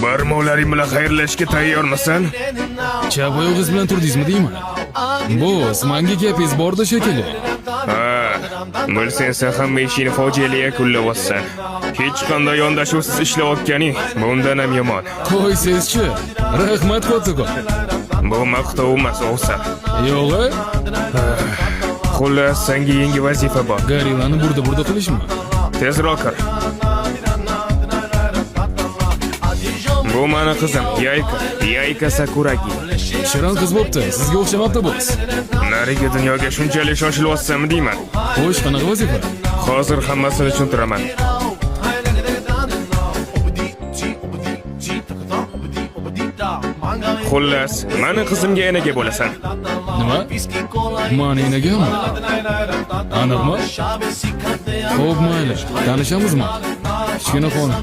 Barmoqlaring bilan xayrlashga tayyormisan? Chap oyog'ingiz bilan turdingizmi deyman? Boss, manga gapingiz borda shekilli. Ha, bilsang sen hamma ishingni fojiali yakunlayapsan. Hech qanday yondashuvsiz ishlayotganing bundan ham yomon. Qo'ysangizchi. Rahmat kattakon. Bu maqtov emas, ovsar. Yo'g'i? Xullas, senga yangi vazifa bor. Gorillani burda-burda qilishmi? Tezroq kir. Bu mani qizim, Yayka. Yayka Sakuragi. Shirin qiz bo'pti. Sizga o'xshamabdi, boss. Narigi dunyoga shunchalik shoshilyapsanmi deyman. Xo'sh, qanaqa vazifa? Hozir hammasini tushuntiraman. Xullas, mani qizimga enaga bo'lasan. Nima? Mani enagami? Aniqmi? Xo'p, mayli. Tanishamizmi? Kichkina xonim.